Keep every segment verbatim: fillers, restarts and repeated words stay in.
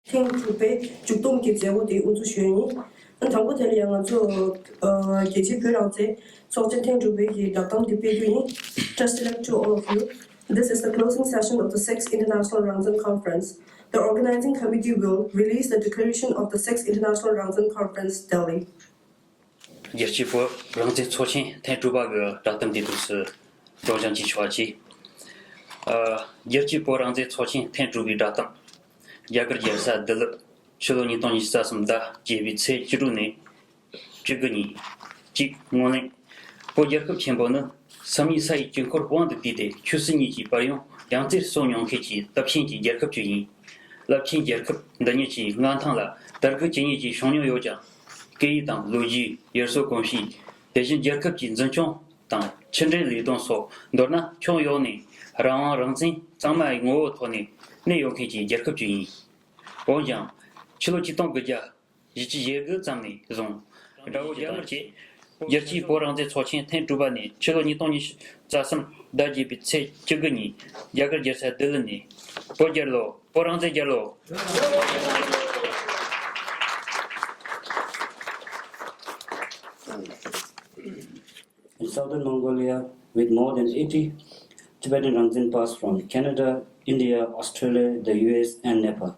ཐེངས་དྲུག་པའི་མཇུག་བསྡོམས་ཀྱི་མཛད་སྒོ་དེ་དབུ་འཛུགས་ཞུ་ཡ་ཡིན། དང་པོ་དེ་ལ་ཡང་ང་ཚོ་ཨ་རྒྱལ་སྤྱིའི་བོད་རང་བཙན་ཚོགས་ཆེན་ཐེངས་དྲུག་པའི་གི་བསྒྲགས་གཏམ་དེ་སྤེལ་རྒྱུ་ཡིན། Best of luck to all of you. This is the closing session of the sixth International Rangzen Conference. The organizing committee will release the declaration of the sixth International Rangzen Conference, Delhi. རྒྱལ་སྤྱིའི་བོད་རང་བཙན་ཚོགས་ཆེན་ཐེངས་དྲུག་པ་གི་བསྒྲགས་གཏམ་འདི་དུས་སུ་སྒྲོག་སྦྱང་བྱེད་ཆོག་པ་བྱས། ཨ། རྒྱལ་སྤྱིའི་བོད་རང་བཙན་ཚོགས་ཆེན་ཐེངས་དྲུག་པའི་བསྒྲགས་གཏམ། རྒྱ་གར་རྒྱལ་ས་ལྡི་ལི། ཕྱི་ལོ་ཉིས་སྟོང་ཉི་ཤུ་རྩ་གསུམ་ཟླ་བརྒྱད་པའི་ཚེས་བཅུ་དྲུག་ནས་བཅུ་དགུ་ཉིན། གཅིག་སྔོན་གླེང་། བོད་རྒྱལ་ཁབ་ཆེན་པོ་ནི་སང་ཉིན་ས་ཡི་དཀྱིལ་འཁོར་དབང་དུ་བསྡུས་ཏེ་ཆོས་སྲིད་གཉིས་ཀྱི་དཔལ་ཡོན་ཡང་རྩེར་སོན་མྱོང་མཁན་གྱི་རླབས་ཆེན་གྱི་རྒྱལ་ཁབ་ཅིག་ཡིན། རླབས་ཆེན་རྒྱལ་ཁབ་འདི་ཉིད་ཀྱི་མངའ་ཐང་ལ་དར་རྒུད་ཇི་སྙེད་ཅིག་བྱུང་མྱོང་ཡོད་ཀྱང་། སྐད་ཡིག་དང་ལོ་རྒྱུས། ཡུལ་སྲོལ་གོམས་གཤིས། དེ་བཞིན་རྒྱལ་ཁབ་ཀྱི་འཛིན་སྐྱོང་དང་ཕྱི་འབྲེལ་ལས་དོན་སོགས་མདོར་ན་ཁྱོན་ཡོངས་ནས་རང་དབང་རང་བཙན་གཙང་མ་ཡི་ངོ་བོའི་ཐོག་ནས་གནས་ཡོད་མཁན་གྱི་རྒྱལ་ཁབ་ཅིག་ཡིན། འོན་ཀྱང་། ཕྱི་ལོ་ཆིག་སྟོང་དགུ་བརྒྱ་བཞི་བཅུ་ཞེ་དགུ་ཙམ་ནས་བཟུང་དགྲ་བོ་རྒྱ་དམར་གྱིས་རྒྱལ་སྤྱིའི་བོད་རང་བཙན་ཚོགས་ཆེན་ཐེངས་དྲུག་པ་ནས་ཕྱི་ལོ་ཉིས་སྟོང་ཉི་ཤུ་རྩ་གསུམ་ཟླ་བརྒྱད་པའི་ཚེས་བཅུ་དགུ་ཉིན་རྒྱ་གར་རྒྱལ་ས་ལྡི་ལི་ནས། བོད་རྒྱལ་ལོ། བོད་རང་བཙན་རྒྱལ་ལོ། In southern Mongolia, with more than eighty Tibetan Rangzen passed from Canada, India, Australia, the U S, and Nepal.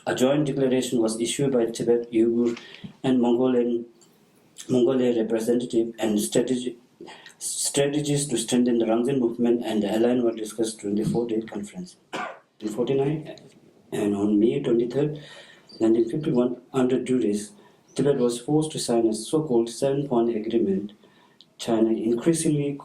A joint declaration was issued by Tibet, Uyghur, and Mongolian, Mongolia representative and strategy, strategies to strengthen the Rangzen movement, and the alliance was discussed during the four-day conference. In forty-nine, and on May twenty-third, nineteen fifty-one, under duress, Tibet was forced to sign a so-called seven-point agreement. China increasingly,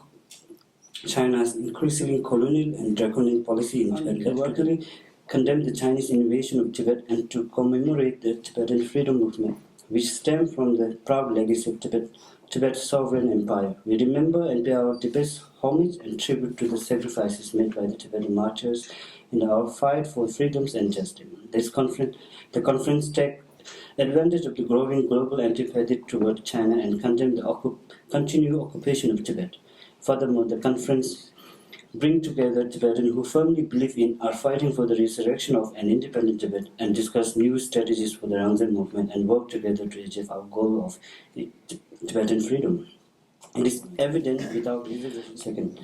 China's increasingly colonial and draconian policy in Tibet led to condemn the Chinese invasion of Tibet and to commemorate the Tibetan freedom movement, which stemmed from the proud legacy of Tibet, Tibet's sovereign empire. We remember and pay our deepest homage and tribute to the sacrifices made by the Tibetan martyrs in our fight for freedoms and justice. This conference, the conference take advantage of the growing global antipathy toward China and condemn the occup- continued occupation of Tibet. Furthermore, the conference bring together Tibetans who firmly believe in or fighting for the resurrection of an independent Tibet and discuss new strategies for the Rangzen movement and work together to achieve our goal of Tibetan freedom. It is evident without reservation. Second,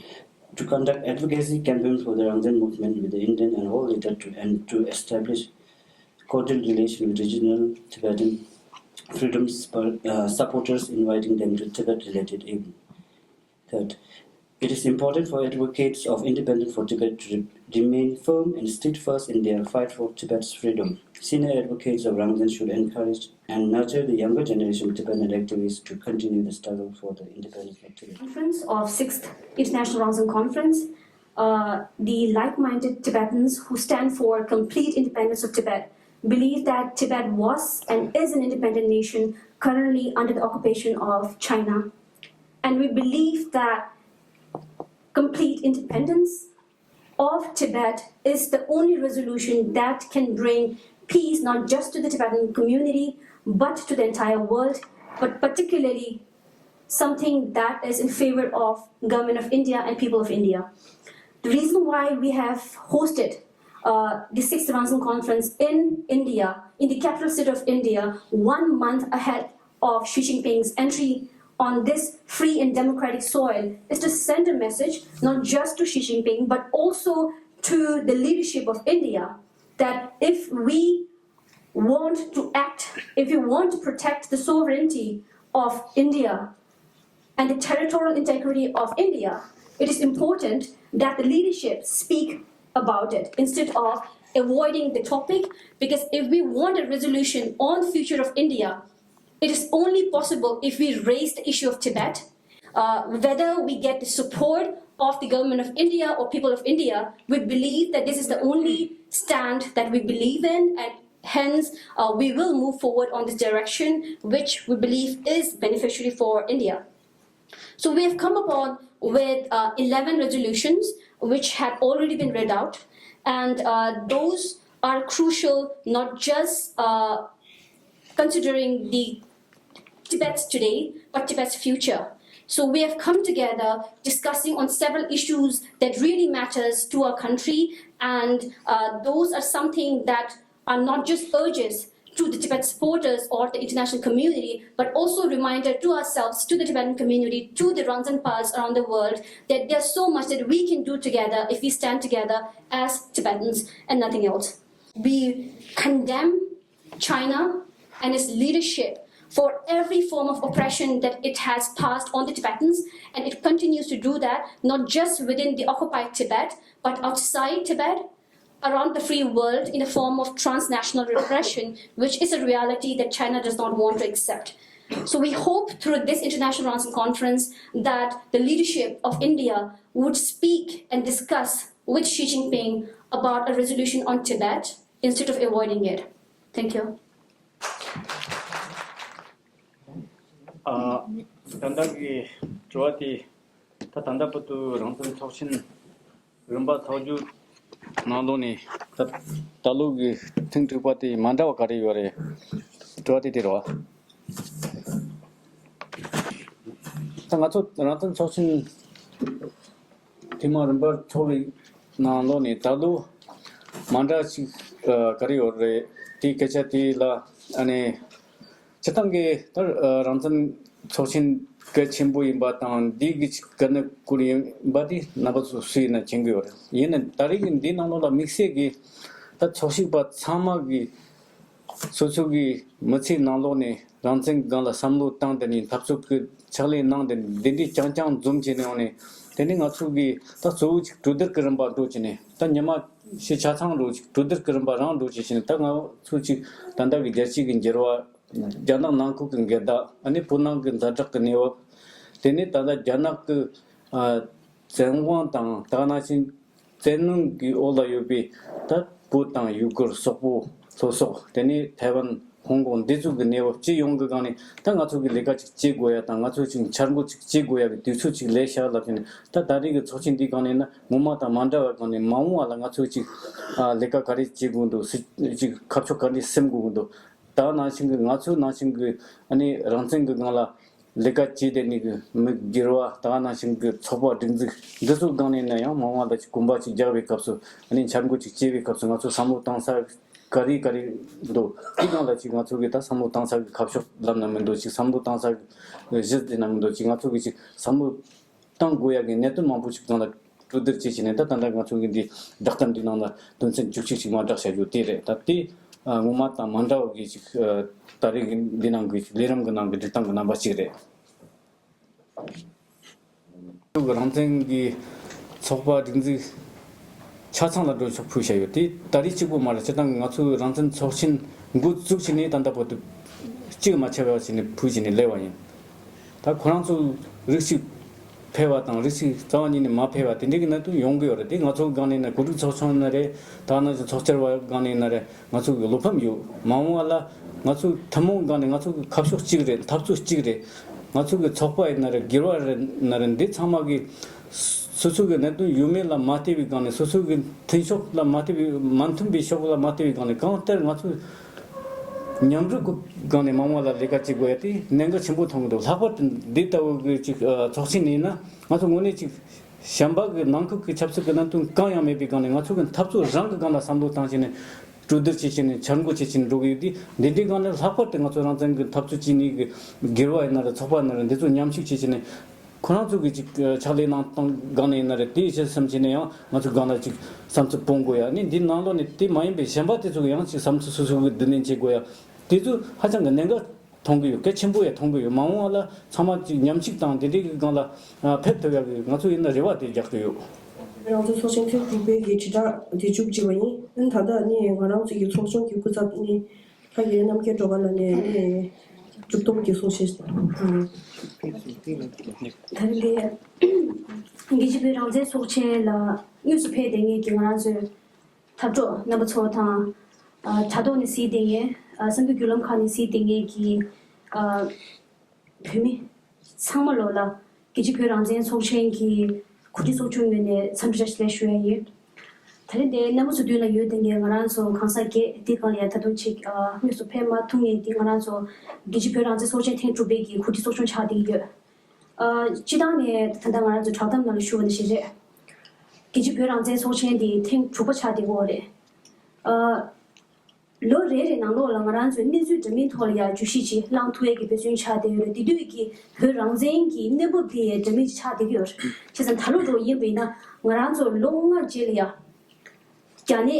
to conduct advocacy campaign for the Rangzen movement with the Indian and world leader to, and to establish cordial relation with regional Tibetan freedom spu- uh, supporters, inviting them to Tibet-related event. Third, it is important for advocates of independence for Tibet to re- remain firm and steadfast in their fight for Tibet's freedom. Senior advocates of Rangzen should encourage and nurture the younger generation of Tibetan activists to continue the struggle for the independence of Tibet. Conference of sixth International Rangzen Conference, uh, the like-minded Tibetans who stand for complete independence of Tibet believe that Tibet was and is an independent nation currently under the occupation of China. And we believe that complete independence of Tibet is the only resolution that can bring peace not just to the Tibetan community but to the entire world, but particularly something that is in favor of government of India and people of India. The reason why we have hosted uh, the sixth Rangzen Conference in India, in the capital city of India, one month ahead of Xi Jinping's entry on this free and democratic soil is to send a message not just to Xi Jinping but also to the leadership of India that if we want to act, if we want to protect the sovereignty of India and the territorial integrity of India, it is important that the leadership speak about it instead of avoiding the topic, because if we want a resolution on the future of India, it is only possible if we raise the issue of Tibet. Uh, whether we get the support of the government of India or people of India, we believe that this is the only stand that we believe in, and hence uh, we will move forward on this direction, which we believe is beneficiary for India. So we have come upon with uh, eleven resolutions which have already been read out, and uh, those are crucial not just uh, considering the Tibet's today, but Tibet's future. So we have come together discussing on several issues that really matters to our country, and uh, those are something that are not just urges to the Tibet supporters or the international community, but also a reminder to ourselves, to the Tibetan community, to the Rangzen Pals around the world, that there's so much that we can do together if we stand together as Tibetans and nothing else. We condemn China and its leadership for every form of oppression that it has passed on the Tibetans, and it continues to do that, not just within the occupied Tibet, but outside Tibet, around the free world in the form of transnational repression, which is a reality that China does not want to accept. So we hope through this International Rangzen Conference that the leadership of India would speak and discuss with Xi Jinping about a resolution on Tibet instead of avoiding it. Thank you. ཨ། ད་ལྟ་གི་དྲི་བ་དེ་ད་ད་ལྟ་བར་དུ་རང་བཙན་ཚོགས་ཆེན་རིམ་པ་ཚོགས་རྒྱུ་ནང་ལོགས་ནས་ད་ད་ལོ་གི་ཐེངས་དྲུག་པ་དེ་མ་འདྲ་བ་ག་རེ་ཡོད་རེད། དྲི་བ་དེ་དེ་རེད་བ། ད་ང་ཚོ་རང་བཙན་ཚོགས་ཆེན་ཐེངས་མ་རིམ་པར་ཚོགས་པའི་ནང་ལོགས་ནས་ད་ལོ་མ་འདྲ་ཞིག་ཨ་ག་རེ་ཡོད་རེད། དེའི་སྐད་ཆ་དེ་ལ་ཨ་ནི་སྤྱིར་བཏང་གི་ད་ཨ་རང་བཙན་ཚོགས་ཆེན་གལ་ཆེན་པོ་ཡིན་པ་དང་འདི་གི་ག་ནས་བསྐུར་ཡིན་པ་དེ་རྣམ་པ་ཚོ་སུ་ཡིན་ན་མཁྱེན་གི་ཡོད་རེད། ཡིན་ནའི་ད་རེས་ཀྱི་འདི་ནང་ལོགས་ལ་དམིགས་བསལ་གྱི་ད་ཚོགས་ཞུགས་པ་ཚང་མ་གི་སོ་སོ་གི་མི་ཚེའི་ནང་ལོགས་ནས་རང་བཙན་སྒང་ལ་བསམ་བློ་བཏང་དེ་ནས་འཐབ་རྩོད་ཀྱི་ཕྱག་ལས་གནང་དེ་འདི་འདྲའི་རྐྱང་རྐྱང་འཛོམས་བྱས་ནས་ཡོང་ནས་དེ་ནས་ང་ཚོ་གི་ད་གཙོ་བོ་ཅིག་གྲོས་བསྡུར་གྱི་རིམ་པ་འགྲོ་བྱས་ནས་ད་ཉི་མ་ཕྱེད་ཆ་ཚང་འགྲོ་ཅིག་གྲོས་བསྡུར་གྱི་རིམ་པ་རང་འགྲོ་བྱས་བྱས་ནས་ད་ང་ཚོ་ཅིག་ད་ལྟ་གི་རྒྱལ་སྤྱི་གི་འགྱུར་བ། རྒྱ་ནག་ནང་ཁུལ་གྱི་འགལ་ཟླ། ཨ་ནི་བོད་ནང་གི་ཛ་དྲག་གི་གནས་བབ། དེ་ནས་ད་ལྟ་རྒྱ་ནག་གི་ཨ་བཙན་དབང་དང་ད་ག་ནང་བཞིན་བཙན་གནོན་གྱི་འོག་ལ་ཡོད་པའི་ད་བོད་དང་ཡུ་གུར་སོག་པོ་ལྷོ་སོག་དེ་ནས་ཐའེ་ཝན་ཧོང་ཀོང་འདི་ཚོ་གི་གནས་བབ་སྤྱི་ཡོངས་ཀྱི་སྒང་ནས་ད་ང་ཚོ་གི་ལས་ཀ་ཅིག་བྱེད་དགོས་ཡ་དང་ང་ཚོ་ཅིག་འཆར་འགོད་ཅིག་བྱེད་དགོས་ཡ་གི་དུས་ཚོད་ཅིག་ལས་ཤག་ལབ་བྱས་ནས་ད་ད་རེས་ཀྱི་ཚོགས་ཆེན་འདིའི་སྒང་ནས་ན་ངོ་མ་དང་མ་འདྲ་བའི་སྒང་ནས་མ་འོངས་པ་ལ་ང་ཚོ་ཅིག་ཨ་ལས་ཀ་ག་རེ་བྱེད་དགོས་འདུག་སྲིད་ཅིག་ཁ་ཕྱོགས་ག་འདྲས་སེམས་དགོས་ཀྱི་འདུག་ད་ག་ནང་བཞིན་གྱི་ང་ཚོའི་ནང་བཞིན་གྱི་ཨ་ནི་རང་བཙན་གྱི་སྒང་ལ་ལས་ཀ་བྱེད་བསྡད་ནས་གི་མི་སྒེར་བ་ད་ག་ནང་བཞིན་གྱི་ཚོགས་པ་སྒྲིག་འཛུགས་འདི་ཚོའི་སྒང་ནས་ན་ཡང་མ་འོངས་པ་ལ་ཅིག་གོམ་པ་ཅིག་རྒྱག་པའི་སྐབས་སུ་ཨ་ནི་འཆར་འགོད་ཅིག་བྱེད་པའི་སྐབས་སུ་ང་ཚོ་བསམ་བློ་བཏང་ས་ག་རེ་ག་རེ་འདུག་དེའི་སྒང་ལ་ཅིག་ང་ཚོ་གི་ད་བསམ་བློ་བཏང་ས་གི་ཁ་ཕྱོགས་ལབ་ན་མི་འདུག་ཅིག་བསམ་བློ་བཏང་ས་གི་གཞི་དེ་ན་མི་འདུག་ཅིག་ང་ཚོ་གི་ཅིག་བསམ་བློ་བཏང་དགོས་ཡ་གི་གནད་དོན་མང་པོ་ཞིག་སྒང་ལ་གྲོས་བསྡུར་བྱེད་བྱས་ནས་ད་ད་ལྟ་ང་ཚོ་གི་འདི་བསྒྲགས་གཏམ་འདི་ནང་ལ་དོན་ཚན་བཅུ་གཅིག་ཞིག་མ་བསྒྲགས་བྱ་རྒྱུ་དེ་རེད། ད་དེ་ཨ་ངོ་མ་དང་མ་འདྲ་བ་གི་ཅིག་ཨ་ད་རེས་ཀྱི་འདི་ནང་གི་ཅིག་ལས་རིམ་གི་ནང་གི་སྒྲིག་སྟངས་ཀྱི་རྣམ་པ་གཅིག་རེད། ང་ཚོ་གི་རང་བཙན་གྱི་ཚོགས་པ་སྒྲིག་འཛུགས་ཆ་ཚང་ལ་འགྲོ་ཕྱོགས་ཕུལ་བྱ་ཡོད། དེ་ད་རེས་གཅིག་པོ་མ་རེད། སྤྱིར་བཏང་གི་ང་ཚོའི་རང་བཙན་ཚོགས་ཆེན་འགོ་བཙུགས་བྱས་ནས་ད་ལྟ་བར་དུ་གཅིག་མ་ཆད་པ་བྱས་ནས་ཕུལ་བྱས་ནས་སླེབས་པ་ཡིན། ད་ཁོ་རང་ཚོ་རིགས་གཅིག་ཕེབས་པ་དང་རིགས་གཅིག་རྩ་བ་ཉིད་ནས་མ་ཕེབས་པ་དེ་འདྲའི་གི་གནད་དོན་ཡོང་གི་ཡོད་རེད། དེ་ང་ཚོའི་སྒང་ནས་ན་གོ་སྒྲིག་ཚོགས་ཆུང་ན་རེད། ད་ནང་བཞིན་ཚོགས་བཅར་བ་སྒང་ནས་ན་རེད། ང་ཚོ་གི་བློ་ཕམ་ཡོད། མ་འོངས་པ་ལ་ང་ཚོ་ཐུན་མོང་སྒང་ནས་ང་ཚོ་གི་ཁ་ཕྱོགས་གཅིག་རེད། འཐབ་རྩོད་གཅིག་རེད། ང་ཚོ་གི་ཚོགས་པ་ཡིན་ན་རེད། སྒེར་བ་རེད་ན་རེད། འདི་ཚང་མ་གི་སོ་སོ་གི་གནད་དོན་ཡོད་མེད་ལ་མ་ལྟོས་པའི་སྒང་ནས་སོ་སོ་གི་མཐུན་ཕྱོགས་ལ་མ་ལྟོས་པའི་མ་མཐུན་པའི་ཕྱོགས་ལ་མ་ལྟོས་པའི་སྒང་ནས་གང་ལྟར་ང་ཚོ་མཉམ་རུབ་ཀྱི་སྒང་ནས་མ་འོངས་པ་ལ་ལས་ཀ་བྱེད་དགོས་ཡ་དེ་གནད་འགག་ཆེན་པོ་མཐོང་གི་འདུག་ལྷག་པར་དུ་འདི་ལྟ་བུ་གི་ཅིག་ཚོགས་ཆེན་ཡིན་ན་ང་ཚོ་དངོས་གནས་ཅིག་གཞན་པ་གི་ནང་ཁུལ་གྱི་ཆབ་སྲིད་ཀྱི་གནད་དོན་གང་ཡང་མེད་པའི་སྒང་ནས་ང་ཚོ་གི་འཐབ་རྩོད་རང་གི་སྒང་ལ་བསམ་བློ་བཏང་བྱས་ནས་གྲོས་བསྡུར་བྱེད་བྱས་ནས་འཆར་འགོད་བྱེད་བྱས་ནས་འགྲོ་གི་ཡོད་དུས་འདི་འདྲའི་སྒང་ནས་ལྷག་པར་དུ་ང་ཚོ་རང་བཙན་གྱི་འཐབ་རྩོད་བྱེད་ནི་གི་སྒེར་བ་ཡིན་ན་རེད། ཚོགས་པ་ཡིན་ན་རེད། འདི་ཚོ་མཉམ་ཞུགས་བྱེད་བྱས་ནས་ཁོ་རང་ཚོ་གི་ཅིག་ཕྱག་ལས་གནང་སྟངས་སྒང་ནས་ཡིན་ན་རེད། དེའི་ཕྱིར་བསམ་བྱས་ནས་ཡང་ང་ཚོ་སྒང་ལ་ཅིག་བསམ་ཚུལ་སྤུངས་དགོས་ཡ་ནི་འདི་ནང་ལོགས་ནས་དེ་མ་ཡིན་པའི་གཞན་པ་དེ་ཚོ་གི་ཡང་ཅིག་བསམ་ཚུལ་སོ་སོ་གི་བསྡུ་ལེན་བྱེད་དགོས་ཡ་དེ་ཚོ་ཧ་ཅང་གི་གནད་འགག་མཐོང་གི་ཡོད། གལ་ཆེན་པོ་ཡང་མཐོང་གི་ཡོད། མ་འོངས་པ་ལ་ཚང་མ་གཅིག་མཉམ་གཅིག་དང་དེ་འདྲའི་གི་སྒང་ལ་ཕེབས་ཐུབ་ཡག་གི་ང་ཚོ་ཡིན་ན་རེ་བ་དེ་རྒྱག་གི་ཡོད། རང་བཙན་ཚོགས་ཆེན་ཐེངས་དྲུག་པའི་གི་དྲིལ་བསྒྲགས་དེ་མཇུག་བསྒྲིལ་བ་ཡིན། ཨ་ནི་ད་ལྟ་ནི་ང་རང་ཚོ་གི་ཚོགས་ཆུང་གི་སྐུ་ཚབ་ནི་ཕ་གི་རྣམ་རྒྱལ་སྒྲོལ་དཀར་ལགས་ནས་ནི་གྲུབ་ཐོབ་ཀྱི་གསུང་བཤད་དང་། ད་རིང་འདི་རྒྱལ་སྤྱིའི་བོད་རང་བཙན་ཚོགས་ཆེན་ལ་དངོས་སུ་ཕེབས་བསྡད་མཁན་གྱི་ང་རང་ཚོའི་འཐབ་གྲོགས་རྣམ་པ་ཚོ་དང་། ཨ་དྲ་ཐོག་ནས་གཟིགས་བསྡད་མཁན། ཨ་གསར་འགྱུར་བརྒྱུད་ལམ་ཁག་ནས་གཟིགས་བསྡད་མཁན་གྱི་ཨ་བོད་མི་ཚང་མ་ལོ་ལ་རྒྱལ་སྤྱིའི་བོད་རང་བཙན་ཚོགས་ཆེན་གྱི་གོ་སྒྲིག་ཚོགས་ཆུང་ངོས་ནས་འཚམས་འདྲི་བཀྲ་ཤིས་བདེ་ལེགས་ཞུ་ཡ་ཡིན། ད་རེས་འདིར་རྣམ་པ་ཚོ་མདུན་ལ་ཡོད་བསྡད་མཁན་ང་རང་ཚོ་གང་ཟག་བརྒྱད་འདི་སྒང་ལ་ཡ་ད་དུང་ཅིག་ཨ་དངོས་སུ་ཕེབས་མ་ཐུབ་མཁན་འདི་ང་རང་ཚོ་རྒྱལ་སྤྱིའི་བོད་རང་བཙན་ཚོགས་ཆེན་ཐེངས་དྲུག་པའི་གི་གོ་སྒྲིག་ཚོགས་ཆུང་ཆགས་བསྡད་ཀྱི་ཡོད། ཨ་སྤྱིར་བཏང་ནས་ད་ལྟ་ང་རང་ཚོ་བསྒྲགས་གཏམ་ནང་ལ་ཞུ་བ་ནང་བཞིན་རེད། རྒྱལ་སྤྱིའི་བོད་རང་བཙན་ཚོགས་ཆེན་འདི་ཐེངས་དྲུག་པ་ཆགས་བསྡད་ཀྱི་ཡོད་རེད། ཨ། ལོ་རེ་རེ་ནང་ལོགས་ལ་ང་རང་ཚོའི་གནས་ཚུལ་འདྲ་མིན་ཐོག་ལ་ཡང་བརྗོད་གཞི་ཅིག་བླངས་ཐུབ་ཡས་ཀྱི་འབད་བརྩོན་ཆགས་བསྡད་ཡོད་རེད། དེ་དུས་ཀྱི་བོད་རང་བཙན་གྱི་གནས་བབ་དེ་འདྲ་མིན་ཆགས་བསྡད་ཀྱི་ཡོད་རེད། བྱས་ཙང་ད་ལོ་འགྲོ་ཡིན་པ་ཡིན་ན་ང་རང་ཚོ་ལོ་ལྔ་རྗེས་ལ་ཡང་རྒྱ་ནད་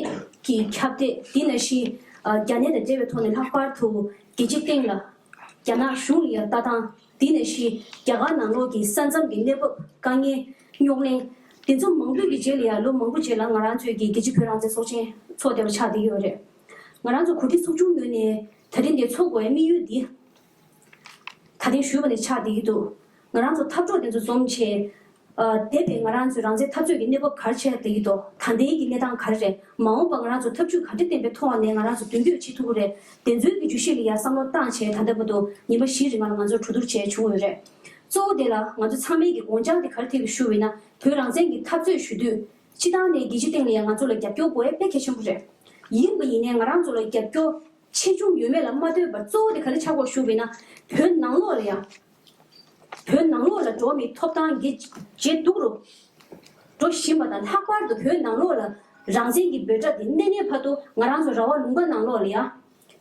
ཀྱི་ཁྱབ་གདལ་དེ་ནང་བཞིན་རྒྱ་ནད་དང་འབྲེལ་བའི་ཐོག་ནས་ལྷག་པར་དུ་རྒྱལ་སྤྱིའི་སྟེང་ལ་རྒྱ་ནག་གཞུང་ལ་ཡང་ལྟ་སྟངས། དེ་ནང་བཞིན་རྒྱ་གར་ནང་ལོགས་ཀྱི་ས་མཚམས་ཀྱི་གནས་བབ། དཀའ་ངལ། རྙོག་གླེང་། དེ་ཚོ་མང་པོའི་གི་རྗེས་ལ་ཡང་ལོ་མང་པོ་རྗེས་ལ་ང་རང་ཚོའི་གི་རྒྱལ་སྤྱིའི་བོད་རང་བཙན་ཚོགས་ཆེན་ཚོགས་བསྡད་པ་ཆགས་བསྡད་ཀྱི་ཡོད་རེད། ང་རང་ཚོ་གོ་སྒྲིག་ཚོགས་ཆུང་ངོས་ནས་ད་ཐེངས་འདི་ཚོགས་དགོས་ཡའི་དམིགས་ཡུལ་འདི་ད་ཐེངས་ཞུས་པ་ནས་ཆགས་བསྡད་ཀྱི་འདུག་ང་རང་ཚོ་འཐབ་གྲོགས་དེ་ཚོ་འཛོམས་བྱས། ཨ། འདས་པའི་ང་རང་ཚོའི་རང་བཙན་འཐབ་རྩོད་ཀྱི་གནས་བབ་ག་རེ་ཆགས་བསྡད་ཀྱི་འདུག་ད་ལྟའི་གི་གནས་སྟངས་ག་རེ་རེད། མ་འོངས་པ་ང་རང་ཚོ་ཐབས་ཇུས་ག་འདྲ་བསྟན་པའི་ཐོག་ནས་ང་རང་ཚོ་མདུན་སྐྱོད་བྱེད་ཐུབ་ཀྱི་རེད། དེ་ཚོའི་གི་བརྗོད་གཞི་ལ་ཡང་བསམ་བློ་བཏང་བྱས་ད་ལྟ་བར་དུ་ཉི་མ་བཞིའི་རིང་ལ་ང་ཚོ་གྲོས་བསྡུར་བྱས་བྱུང་ཡོད་རེད། གཙོ་བོ་དེ་ལ་ང་ཚོ་ཚང་མའི་གི་དགོངས་འཆར་དེ་ག་རེ་ཐད་ཀྱི་ཞུ་བ་ཡིན་ན། བོད་རང་བཙན་གྱི་འཐབ་རྩོད་ཞུ་དུས་སྤྱི་བཏང་ནས་རྒྱལ་སྤྱིའི་སྟེང་ལ་ཡང་ང་ཚོ་ལ་རྒྱབ་སྐྱོར་དགོས་ཡ་དཔེ་གལ་ཆེན་པོ་རེད། ཡིན་པ་ཡིན་ནའི་ང་རང་ཚོ་ལ་རྒྱབ་སྐྱོར་ཆེ་ཆུང་ཡོད་མེད་ལ་མ་ལྟོས་པར་གཙོ་བོ་དེ་ག་རེ་ཆགས་ཀྱི་ཡོད་ཞུ་བ་ཡིན་ན། བོད་ནང་ལོགས་ལ་ཡང་། བོད་ནང་ལོགས་ལ་འགྲོ་བ་མིའི་ཐོབ་ཐང་གི་ཇེ་སྡུག་རུ་འགྲོ་བཞིན་པ་དང་། ལྷག་པར་དུ་བོད་ནང་ལོགས་ལ་རང་བཙན་གྱི་འབོད་སྒྲ་དེ་གནས་གནས་བར་དུ་ང་རང་ཚོ་ར་བ་ལུང་པ་ནང་ལོགས་ལ་ཡང་